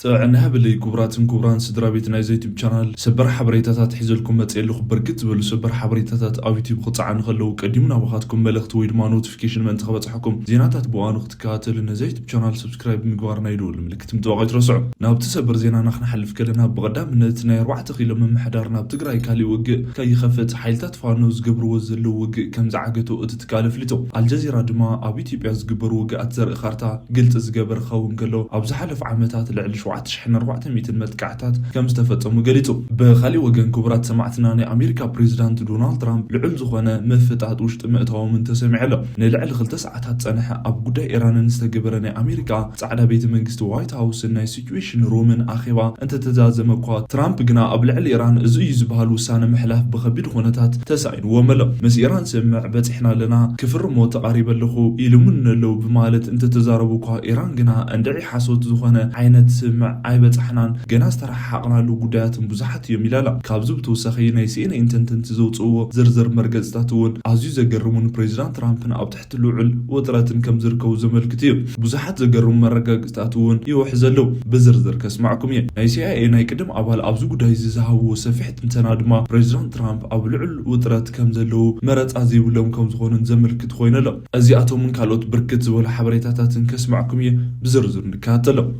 ጥዕና ይሃበለይ ክቡራትን ክቡራን ስድራ ቤት ናይዚ ዩቲዩብ ቻናል፣ ሰበር ሓበሬታታት ሒዘልኩም መፅእ ኣለኹ። ብርክት ዝበሉ ሰበር ሓበሬታታት ኣብ ዩቲዩብ ክፀዓኑ ከለዉ ቀዲሙ ናባኻትኩም መልእኽቲ ወይ ድማ ኖቲፊኬሽን ምእንቲ ከበፅሐኩም፣ ዜናታት ብእዋኑ ክትከታተሉ ነዚ ዩቲዩብ ቻናል ሰብስክራይብ ምግባር ናይ ደወል ምልክት ምጥዋቕ ኣይትረስዑ። ናብቲ ሰበር ዜናና ክንሓልፍ ከለና፣ ብቐዳምነት ናይ ኣርባዕተ ኪሎ ምምሕዳር ናብ ትግራይ ካሊእ ውግእ ከይኸፍት ሓይልታት ፋኖ ዝገብርዎ ዘለዉ ውግእ ከም ዝዓገቶ እቲ ትካል ኣፍሊጡ። ኣልጀዚራ ድማ ኣብ ኢትዮጵያ ዝግበሩ ውግኣት ዘርኢ ካርታ ግልፂ ዝገበረ ክኸውን ከሎ፣ ኣብ ዝሓለፉ ዓመታት ልዕሊ ሸውዓተ ሽሕን ኣርባዕተ ሚእትን መጥቃዕታት ከም ዝተፈጸሙ ገሊጹ። ብኻሊእ ወገን፣ ክቡራት ሰማዕትና፣ ናይ ኣሜሪካ ፕሬዚዳንት ዶናልድ ትራምፕ ልዑል ዝኾነ ምፍጣጥ ውሽጢ ምእታዎም ተሰሚዑ ኣሎ። ንልዕሊ ክልተ ሰዓታት ጸንሐ ኣብ ጉዳይ ኢራንን ዝተገበረ ናይ ኣሜሪካ ጻዕዳ ቤተ መንግስቲ ዋይት ሃውስን ናይ ሲቹዌሽን ሩምን ኣኼባ እንተተዛዘመ እኳ፣ ትራምፕ ግና ኣብ ልዕሊ ኢራን እዚ እዩ ዝበሃል ውሳነ ምሕላፍ ብኸቢድ ኩነታት ተሳኢንዎም ኣሎ። ምስ ኢራን ስምምዕ በጺሕና ኣለና፣ ክፍርሞ ተቓሪበ ኣለኹ ኢሎምኒ ኣለዉ ብማለት እንተተዛረቡ እኳ፣ ኢራን ግና እንድዒ ሓሶት ዝኾነ ዓይነት ስምምዕ ኣይበጻሕናን፣ ገና ዝተረሓሓቕናሉ ጉዳያትን ብዙሓት እዮም ኢላ ኣላ። ካብዚ ብተወሳኺ ናይ ሲኤንኤን ተንተንቲ ዘውፅእዎ ዝርዝር መርገፅታት እውን ኣዝዩ ዘገርሙን ፕሬዚዳንት ትራምፕን ኣብ ትሕቲ ልዑል ውጥረትን ከም ዝርከቡ ዘመልክት እዩ። ብዙሓት ዘገርሙ መረጋገፅታት እውን ይውሕዝ ኣለዉ። ብዝርዝር ከስማዕኩም እየ። ናይ ሲኣይኤ ናይ ቅድም ኣባል ኣብዚ ጉዳይ እዚ ዝሃብዎ ሰፊሕ ትንተና ድማ፣ ፕሬዚዳንት ትራምፕ ኣብ ልዑል ውጥረት ከም ዘለዉ፣ መረፃ ዘይብሎም ከም ዝኾኑን ዘመልክት ኮይኑ ኣሎ። እዚኣቶምን ካልኦት ብርክት ዝበሉ ሓበሬታታትን ከስማዕኩም እየ፣ ብዝርዝር ንከታተሎም።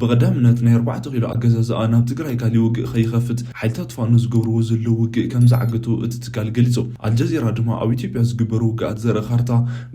ብቐዳምነት፣ ናይ ኣርባዕተ ኪሎ ኣገዛዝኣ ናብ ትግራይ ካሊእ ውግእ ከይኸፍት ሓይልታት ፋኖ ዝገብርዎ ዘለዉ ውግእ ከም ዝዓገቱ እቲ ትካል ገሊጹ። ኣልጀዚራ ድማ ኣብ ኢትዮጵያ ዝግበሩ ውግኣት ዘርኢ ካርታ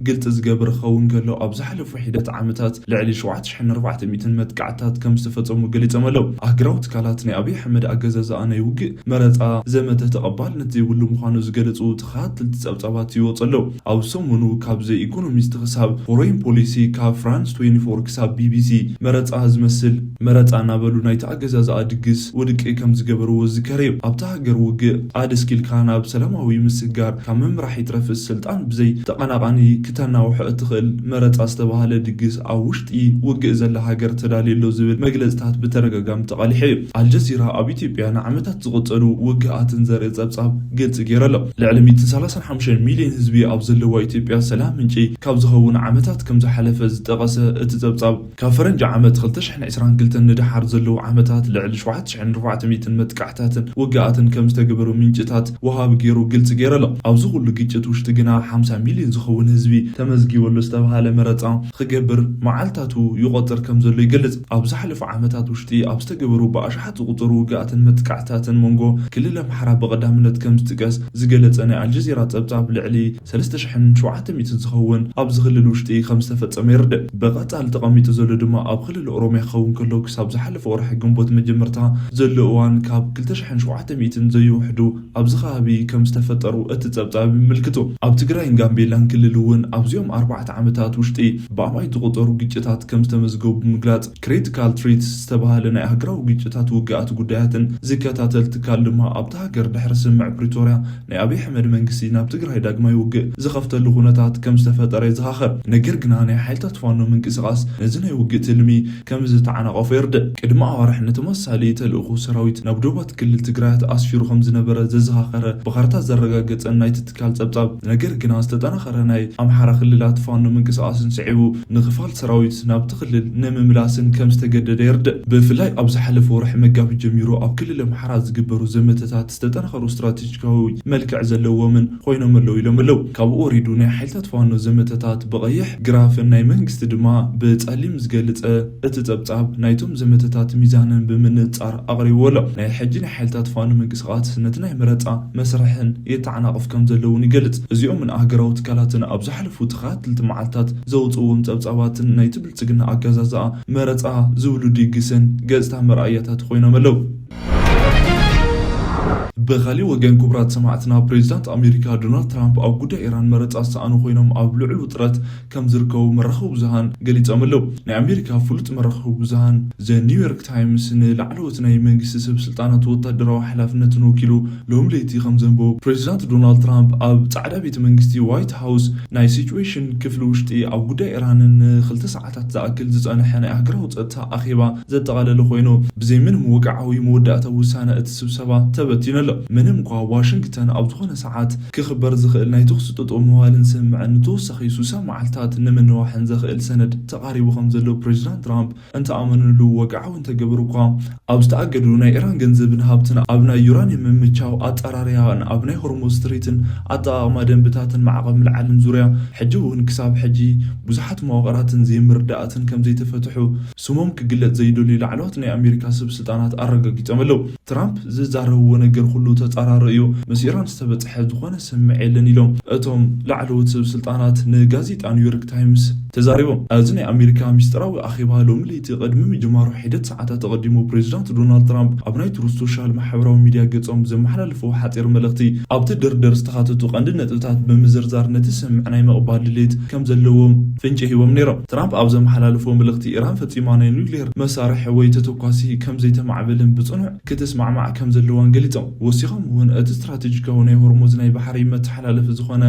ግልጺ ዝገብር ክኸውን ከሎ፣ ኣብ ዝሓለፉ ሒደት ዓመታት ልዕሊ ሸውዓተ ሽሕን ኣርባዕተ ሚእትን መጥቃዕትታት ከም ዝተፈጸሙ ገሊጾም ኣለዉ። ኣህጉራዊ ትካላት ናይ ኣብይ ኣሕመድ ኣገዛዝኣ ናይ ውግእ መረጻ ዘመተ ተቐባልነት ዘይብሉ ምዃኑ ዝገለጹ ተኸታተልቲ ጸብጻባት ይወጹ ኣለዉ። ኣብ ሰሙኑ ካብ ዘ ኢኮኖሚስት ክሳብ ፎሬን ፖሊሲ፣ ካብ ፍራንስ ትዌንቲ ፎር ክሳብ ቢቢሲ መረጻ ዝመስል መረጻ እናበሉ ናይቲ ኣገዛዝኣ ድግስ ውድቂ ከም ዝገበርዎ ዝዝከር እዩ። ኣብታ ሃገር ውግእ ኣደስኪልካ ናብ ሰላማዊ ምስግጋር ካብ ምምራሕ ይትረፍስ ስልጣን ብዘይ ተቐናቓኒ ክተናውሖ እትኽእል መረጻ ዝተባህለ ድግስ ኣብ ውሽጢ ውግእ ዘላ ሃገር ተዳልዩ ኣሎ ዝብል መግለጽታት ብተደጋጋሚ ተቓሊሑ እዩ። ኣልጀዚራ ኣብ ኢትዮጵያ ንዓመታት ዝቕጸሉ ውግኣትን ዘርኢ ጸብጻብ ግልጺ ገይሩ ኣሎ። ልዕሊ ሚእትን ሰላሳን ሓሙሽተን ሚልዮን ህዝቢ ኣብ ዘለዋ ኢትዮጵያ ሰላም ምንጪ ካብ ዝኸውን ዓመታት ከም ዝሓለፈ ዝጠቐሰ እቲ ጸብጻብ፣ ካብ ፈረንጂ ዓመት ክልተ ሽሕን ዕስራን ክልተን ንደሓር ዘለዉ ዓመታት ልዕሊ ሸውዓተ ሽሕን ኣርባዕተ ሚእትን መጥቃዕታትን ውግኣትን ከም ዝተገበሩ ምንጭታት ወሃቢ ገይሩ ግልጺ ገይሩ ኣሎ። ኣብዚ ኩሉ ግጭት ውሽጢ ግና ሓምሳ ሚልዮን ዝኸውን ህዝቢ ተመዝጊቡ ኣሎ ዝተባሃለ መረጻ ክገብር መዓልታቱ ይቖጽር ከም ዘሎ ይገልጽ። ኣብ ዝሓለፉ ዓመታት ውሽጢ ኣብ ዝተገበሩ ብኣሽሓት ዝቑጸሩ ውግኣትን መጥቃዕትታትን መንጎ ክልል ኣምሓራ ብቐዳምነት ከም ዝጥቀስ ዝገለጸ ናይ ኣልጀዚራ ጸብጻብ፣ ልዕሊ ሰለስተ ሽሕን ሸውዓተ ሚእትን ዝኸውን ኣብዚ ክልል ውሽጢ ከም ዝተፈጸመ የርድእ። ብቐጻሊ ተቐሚጡ ዘሎ ድማ ኣብ ክልል ኦሮሚያ ክኸውን ከሎ፣ ክሳብ ዝሓለፈ ወርሒ ግንቦት መጀመርታ ዘሎ እዋን ካብ ክልተ ሽሕን ሸውዓተ ሚእትን ዘይውሕዱ ኣብዚ ከባቢ ከም ዝተፈጠሩ እቲ ጸብጻብ ይምልክቱ። ኣብ ትግራይን ጋምቤላን ክልል እውን ኣብዚኦም ኣርባዕተ ዓመታት ውሽጢ ብኣማኢት ዝቑጸሩ ግጭታት ከም ዝተመዝገቡ ብምግላጽ፣ ክሪቲካል ትሪትስ ዝተባህለ ናይ ሃገራዊ ግጭታት ውግኣት ጉዳያትን ዝከታተል ትካል ድማ፣ ኣብታ ሃገር ድሕሪ ስምምዕ ፕሪቶርያ ናይ ኣብይ ኣሕመድ መንግስቲ ናብ ትግራይ ዳግማይ ውግእ ዝኸፍተሉ ኩነታት ከም ዝተፈጠረ ይዘኻኸር። ነገር ግና፣ ናይ ሓይልታት ፋኖ ምንቅስቓስ ነዚ ናይ ውግእ ትልሚ ከም ዝተዓናቐፎ የርድእ። ቅድሚ ኣዋርሕ ንተመሳሳሊ ተልእኾ ሰራዊት ናብ ዶባት ክልል ትግራያት ኣስፊሩ ከም ዝነበረ ዘዘኻኸረ ብኻርታ ዘረጋገጸን ናይቲ ትካል ጸብጻብ፣ ነገር ግና ዝተጠናኸረ ናይ ኣምሓራ ክልላት ፋኖ ምንቅስቓስን ስዒቡ ንክፋል ሰራዊት ናብቲ ክልል ንምምላስን ከም ዝተገደደ የርድእ። ብፍላይ ኣብ ዝሓለፈ ወርሒ መጋቢት ጀሚሩ ኣብ ክልል ኣምሓራ ዝግበሩ ዘመተታት ዝተጠናኸሩ ስትራቴጂካዊ መልክዕ ዘለዎምን ኮይኖም ኣለዉ ኢሎም ኣለዉ። ካብኡ ወሪዱ ናይ ሓይልታት ፋኖ ዘመተታት ብቐይሕ ግራፍን ናይ መንግስቲ ድማ ብጸሊም ዝገልጸ እቲ ጸብጻብ ናይቶም ዘመተታት ሚዛንን ብምንጻር ኣቕሪብዎ ኣሎ። ናይ ሕጂ ናይ ሓይልታት ፋኖ ምንቅስቓስ ነቲ ናይ መረጻ መስርሕን የተዓናቕፍ ከም ዘለውን ይገልጽ። እዚኦምን ኣህገራዊ ትካላትን ኣብ ዝሓለፉ ተኸታተልቲ መዓልታት ዘውጽእዎም ጸብጻባትን ናይቲ ብልጽግና ኣገዛዝኣ መረጻ ዝብሉ ድግስን ገጽታ መርኣያታት ኮይኖም ኣለዉ። ብኻሊእ ወገን፣ ክቡራት ሰማዕትና፣ ፕሬዚዳንት ኣሜሪካ ዶናልድ ትራምፕ ኣብ ጉዳይ ኢራን መረጻ ዝሰኣኑ ኮይኖም ኣብ ልዑል ውጥረት ከም ዝርከቡ መራኸቢ ብዙሃን ገሊጾም ኣለዉ። ናይ ኣሜሪካ ፍሉጥ መራኸቢ ብዙሃን ዘ ኒውዮርክ ታይምስ ንላዕለዎት ናይ መንግስቲ ሰብ ስልጣናት ወታደራዊ ሓላፍነትን ወኪሉ ሎም ለይቲ ከም ዘንበቦ፣ ፕሬዚዳንት ዶናልድ ትራምፕ ኣብ ጻዕዳ ቤተ መንግስቲ ዋይት ሃውስ ናይ ሲቹዌሽን ክፍሊ ውሽጢ ኣብ ጉዳይ ኢራንን ንክልተ ሰዓታት ዝኣክል ዝጸንሐ ናይ ኣህጉራዊ ጸጥታ ኣኼባ ዘጠቓለለ ኮይኑ፣ ብዘይ ምንም ወግዓዊ መወዳእታ ውሳነ እቲ ስብሰባ ተበቲኑ። ኣሎ። ምንም እኳ ዋሽንግተን ኣብ ዝኾነ ሰዓት ክኽበር ዝኽእል ናይ ተኹሲ ጠጠው ምባልን ስምምዕን ንተወሳኺ ሱሳ መዓልታት ንምንዋሕን ዘኽእል ሰነድ ተቓሪቡ ከም ዘሎ ፕሬዚዳንት ትራምፕ እንተኣመንሉ ወግዓዊ እንተገበሩ እኳ፣ ኣብ ዝተኣገዱ ናይ ኢራን ገንዘብን ሃብትን፣ ኣብ ናይ ዩራኒየም ምምቻው ኣጠራርያን ኣብ ናይ ሆርሙዝ ስትሪትን ኣጠቓቕማ ደንብታትን ማዕቐብ ምልዓልን ዙርያ ሕጂ እውን ክሳብ ሕጂ ብዙሓት መዋቕራትን ዘይምርዳእትን ከም ዘይተፈትሑ ስሞም ክግለጽ ዘይደልዩ ላዕለዎት ናይ ኣሜሪካ ሰብ ስልጣናት ኣረጋጊጾም ኣለዉ። ትራምፕ ዝዛረብዎ ነገር ኩሉ ተጻራሪ እዩ፣ ምስ ኢራን ዝተበጽሐ ዝኾነ ስምዕ የለን ኢሎም እቶም ላዕለዎት ሰብ ስልጣናት ንጋዜጣ ኒውዮርክ ታይምስ ተዛሪቦም። እዚ ናይ ኣሜሪካ ሚስጥራዊ ኣኼባ ሎሚ ለይቲ ቅድሚ ምጅማሩ ሒደት ሰዓታት ኣቐዲሙ ፕሬዚዳንት ዶናልድ ትራምፕ ኣብ ናይ ትሩዝ ሶሻል ማሕበራዊ ሚድያ ገጾም ዘመሓላለፍዎ ሓጺር መልእኽቲ ኣብቲ ድርድር ዝተኻተቱ ቀንዲ ነጥብታት ብምዝርዛር ነቲ ስምዕ ናይ ምቕባል ድሌት ከም ዘለዎም ፍንጪ ሂቦም ነይሮም። ትራምፕ ኣብ ዘመሓላለፍዎ መልእኽቲ ኢራን ፈጺማ ናይ ኒውክሌር መሳርሒ ወይ ተተኳሲ ከም ዘይተማዕብልን ብጽኑዕ ክትስማዕማዕ ከም ዘለዋን ገሊጾም። ወሲኾም እውን እቲ ስትራቴጂካዊ ናይ ሆርሙዝ ናይ ባሕሪ መተሓላለፊ ዝኾነ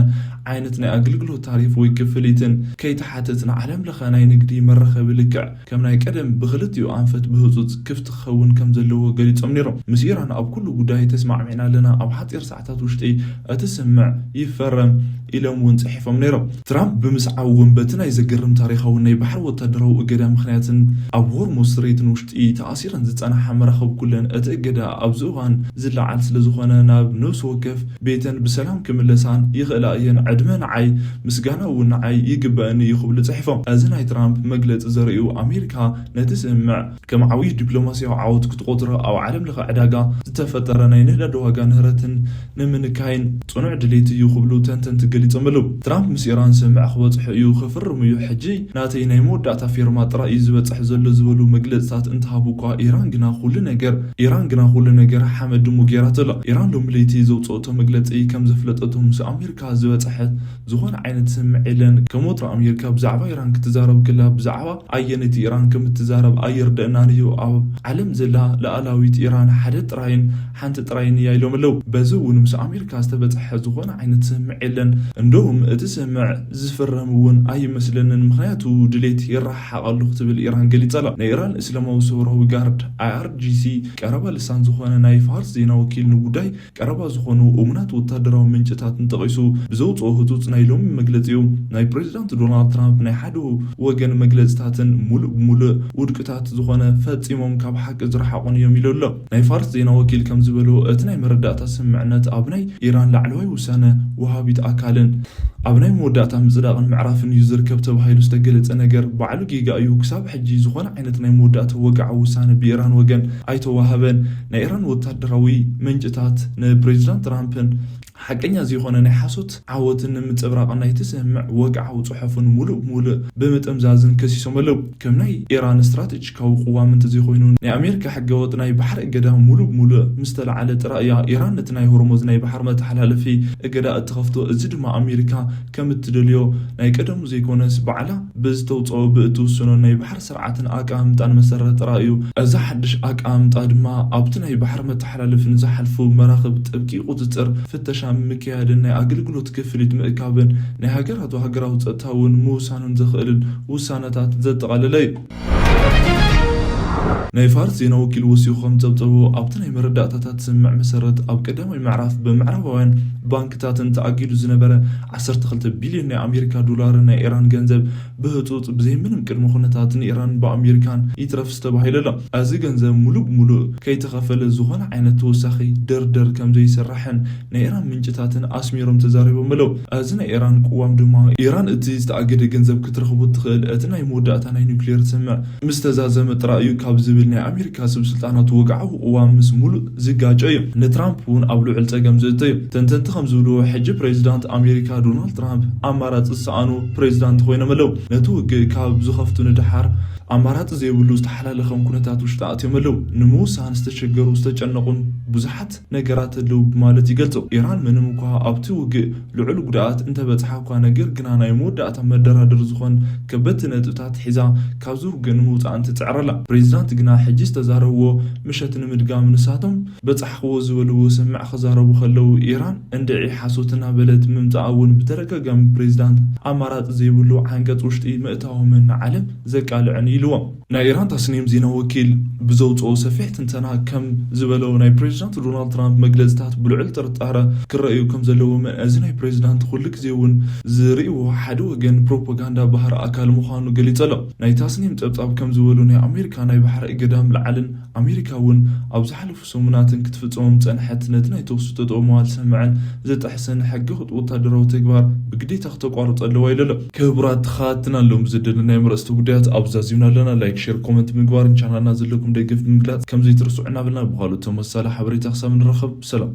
ዓይነት ናይ ኣገልግሎት ታሪፍ ወይ ክፍሊትን ከይተሓተት ንዓለም ለኸ ናይ ንግዲ መራኸቢ ልክዕ ከም ናይ ቀደም ብክልቲኡ ኣንፈት ብህጹጽ ክፍቲ ክኸውን ከም ዘለዎ ገሊጾም ነይሮም። ምስ ኢራን ኣብ ኩሉ ጉዳይ ተስማዕሚዕና ኣለና፣ ኣብ ሓጺር ሰዓታት ውሽጢ እቲ ስምዕ ይፈረም ኢሎም እውን ጽሒፎም ነይሮም። ትራምፕ ብምስዓብ እውን በቲ ናይ ዘገርም ታሪኻዊ ናይ ባሕሪ ወታደራዊ እገዳ ምኽንያትን ኣብ ሆርሙዝ ስትሬትን ውሽጢ ተኣሲረን ዝጸንሓ መራኸብ ኩለን እቲ እገዳ ኣብዚ እዋን ዝለዓል ስለ ዝኾነ ናብ ነፍሲ ወከፍ ቤተን ብሰላም ክምለሳን ይኽእላ እየን። ዕድመ ንዓይ፣ ምስጋና እውን ንዓይ ይግበእኒ እዩ ክብሉ ጽሒፎም። እዚ ናይ ትራምፕ መግለጺ ዘርእዩ ኣሜሪካ ነቲ ስምምዕ ከም ዓብዪ ዲፕሎማሲያዊ ዓወት ክትቆጽሮ ኣብ ዓለም ለኸ ዕዳጋ ዝተፈጠረ ናይ ነዳዲ ዋጋ ንህረትን ንምንካይን ጽኑዕ ድሌት እዩ ክብሉ ተንተንቲ ገሊጾም ኣለዉ። ትራምፕ ምስ ኢራን ስምምዕ ክበጽሑ እዩ ክፍርም እዩ፣ ሕጂ ናተይ ናይ መወዳእታ ፊርማ ጥራይ እዩ ዝበጽሕ ዘሎ ዝበሉ መግለጽታት እንተሃቡ እኳ ኢራን ግና ኩሉ ነገር ኢራን ግና ኩሉ ነገር ሓመድ ድሙ ጌራቶ ኣላ። ኢራን ሎሚ ለይቲ ዘውጽኦቶ መግለጺ ከም ዘፍለጠቶ ምስ ኣሜሪካ ዝበጽሐ ዝኾነ ዓይነት ስምምዕ የለን። ከም ወትሩ ኣሜሪካ ብዛዕባ ኢራን ክትዛረብ ከላ ብዛዕባ ኣየነይቲ ኢራን ከም እትዛረብ ኣይርደእናን እዩ። ኣብ ዓለም ዘላ ሉዓላዊት ኢራን ሓደ ጥራይን ሓንቲ ጥራይን እያ ኢሎም ኣለዉ። በዚ እውን ምስ ኣሜሪካ ዝተበጽሐ ዝኾነ ዓይነት ስምምዕ የለን። እንደውም እቲ ስምምዕ ዝፍረም እውን ኣይመስለንን፣ ምኽንያቱ ድሌት ይረሓሓቕ ኣሎ ክትብል ኢራን ገሊጻ ኣላ። ናይ ኢራን እስላማዊ ሰውራዊ ጋርድ፣ ኣይኣርጂሲ፣ ቀረባ ልሳን ዝኾነ ናይ ፋርስ ዜና ወኪል ንጉዳይ ቀረባ ዝኾኑ እሙናት ወታደራዊ ምንጭታት እንጠቒሱ ብዘውፅኦ ህፁፅ ናይ ሎሚ መግለፂኡ፣ ናይ ፕሬዚዳንት ዶናልድ ትራምፕ ናይ ሓደ ወገን መግለፅታትን ሙሉእ ብሙሉእ ውድቅታት ዝኾነ፣ ፈፂሞም ካብ ሓቂ ዝረሓቑን እዮም ኢሉ ኣሎ። ናይ ፋርስ ዜና ወኪል ከም ዝበሎ፣ እቲ ናይ መረዳእታ ስምምዕነት ኣብ ናይ ኢራን ላዕለዋይ ውሳነ ወሃቢት ኣካልን ኣብ ናይ መወዳእታ ምጽዳቕን ምዕራፍን እዩ ዝርከብ ተባሂሉ ዝተገለጸ ነገር ባዕሉ ጌጋ እዩ። ክሳብ ሕጂ ዝኾነ ዓይነት ናይ መወዳእታ ወግዓዊ ውሳነ ብኢራን ወገን ኣይተዋህበን። ናይ ኢራን ወታደራዊ ምንጭታት ንፕሬዚዳንት ትራምፕን ሓቀኛ ዘይኮነ ናይ ሓሶት ዓወትን ንምጽብራቕ ናይቲ ስምምዕ ወግዓዊ ጽሑፍን ሙሉእ ብሙሉእ ብምጥምዛዝን ከሲሶም ኣለዉ። ከም ናይ ኢራን ስትራቴጂካዊ ቅዋም እንተዘይኮይኑ፣ ናይ ኣሜሪካ ሕገወጥ ናይ ባሕሪ እገዳ ሙሉእ ብሙሉእ ምስ ተለዓለ ጥራይ እያ ኢራን ነቲ ናይ ሆርሙዝ ናይ ባሕሪ መተሓላለፊ እገዳ እትኸፍቶ። እዚ ድማ ኣሜሪካ ከም እትደልዮ ናይ ቀደሙ ዘይኮነስ፣ ባዕላ ብዝተውፅኦ ብእትውስኖ ናይ ባሕሪ ስርዓትን ኣቀማምጣን መሰረት ጥራይ እዩ። እዚ ሓድሽ ኣቀማምጣ ድማ ኣብቲ ናይ ባሕሪ መተሓላለፊ ንዝሓልፉ መራኽብ ጥብቂ ቁፅፅር፣ ፍተሻ ምክያድን ናይ ኣገልግሎት ክፍሊት ምእካብን ናይ ሃገራቱ ሃገራዊ ጸጥታ እውን ምውሳኑን ዘኽእልን ውሳነታት ዘጠቓለለ እዩ። ናይ ፋርስ ዜና ወኪል ወሲኹ ከም ጸብጸቦ፣ ኣብቲ ናይ መረዳእታታት ስምምዕ መሰረት፣ ኣብ ቀዳማይ ምዕራፍ ብምዕራባውያን ባንክታትን ተኣጊዱ ዝነበረ ዓሰርተ ክልተ ቢልዮን ናይ ኣሜሪካ ዶላርን ናይ ኢራን ገንዘብ ብህጹጽ ብዘይ ምንም ቅድመ ኩነታት ንኢራን ብኣሜሪካን ይትረፍ ዝተባሂለ ኣሎ። እዚ ገንዘብ ሙሉእ ብሙሉእ ከይተኸፈለ ዝኾነ ዓይነት ተወሳኺ ድርድር ከም ዘይስራሕን ናይ ኢራን ምንጭታትን ኣስሚሮም ተዛሪቦም ኣለዉ። እዚ ናይ ኢራን ቅዋም ድማ፣ ኢራን እቲ ዝተኣገደ ገንዘብ ክትረኽቦ እትኽእል እቲ ናይ መወዳእታ ናይ ኒውክሌር ስምምዕ ምስ ተዛዘመ ጥራይ እዩ ካብ ዝብል ናይ ኣሜሪካ ሰብ ስልጣናት ወግዓዊ ቅዋም ምስ ሙሉእ ዝጋጨ እዩ። ንትራምፕ እውን ኣብ ልዑል ጸገም ዘእቶ እዩ። ተንተንቲ ከም ዝብልዎ፣ ሕጂ ፕሬዚዳንት ኣሜሪካ ዶናልድ ትራምፕ ኣማራጺ ዝሰኣኑ ፕሬዚዳንት ኮይኖም ኣለዉ። ነቲ ውግእ ካብ ዝኸፍቱ ንደሓር ኣማራጺ ዘይብሉ ዝተሓላለኸም ኩነታት ውሽጢ ኣትዮም ኣለዉ። ንምውሳን ዝተሸገሩ፣ ዝተጨነቑን ብዙሓት ነገራት ኣለዉ ብማለት ይገልጹ። ኢራን ምንም እኳ ኣብቲ ውግእ ልዑል ጉድኣት እንተበጽሓ እኳ፣ ነገር ግና ናይ መወዳእታ መደራደሪ ዝኾን ከበድቲ ነጥብታት ሒዛ ካብዚ ውግእ ንምውጻእ እንትጽዕር ኣላ። ፕሬዚዳንት ግና ሕጂ ዝተዛረብዎ ምሸት ንምድጋም ንሳቶም በጻሕኽዎ ዝበልዎ ስምዕ ክዛረቡ ከለዉ፣ ኢራን እንድዒ ሓሶት እናበለት ምምጻኣ እውን ብተደጋጋሚ ፕሬዚዳንት ኣማራጺ ዘይብሉ ዓንቀጽ ውሽጢ ምእታዎምን ንዓለም ዘቃልዕን ኢልዎም። ናይ ኢራን ታስኒም ዜና ወኪል ብዘውፅኦ ሰፊሕ ትንተና ከም ዝበለው፣ ናይ ፕሬዚዳንት ዶናልድ ትራምፕ መግለጽታት ብልዑል ጥርጣረ ክረኣዩ ከም ዘለዎም፣ እዚ ናይ ፕሬዚዳንት ኩሉ ግዜ እውን ዝርእይዎ ሓደ ወገን ፕሮፓጋንዳ ባህሪ ኣካል ምዃኑ ገሊጸ ኣሎ። ናይ ታስኒም ጸብጻብ ከም ዝበሉ፣ ናይ ኣሜሪካ ናይ ባሕሪ እገዳ ምልዓልን ኣሜሪካ እውን ኣብ ዝሓለፉ ሰሙናትን ክትፍጸሞም ጸንሐት ነቲ ናይ ተኹሲ ጠጠው ምባል ሰምዐን ዝጥሕስን ሕገ ወታደራዊ ተግባር ብግዴታ ክተቋርጾ ኣለዋ ኢሉ ኣሎ። ክቡራት ተኸታተልትና፣ ሎም ዝደለናዮም ኣርእስቲ ጉዳያት ኣብዚ ዛዚምና ኣለና። ላይክ፣ ሼር፣ ኮመንት ምግባርን ቻናልና ዘለኩም ደገፍ ብምግላጽ ከም ዘይትርስዑ እናበልና፣ ብኻልኦት ተመሳሳሊ ሓበሬታ ክሳብ ንራኸብ፣ ሰላም።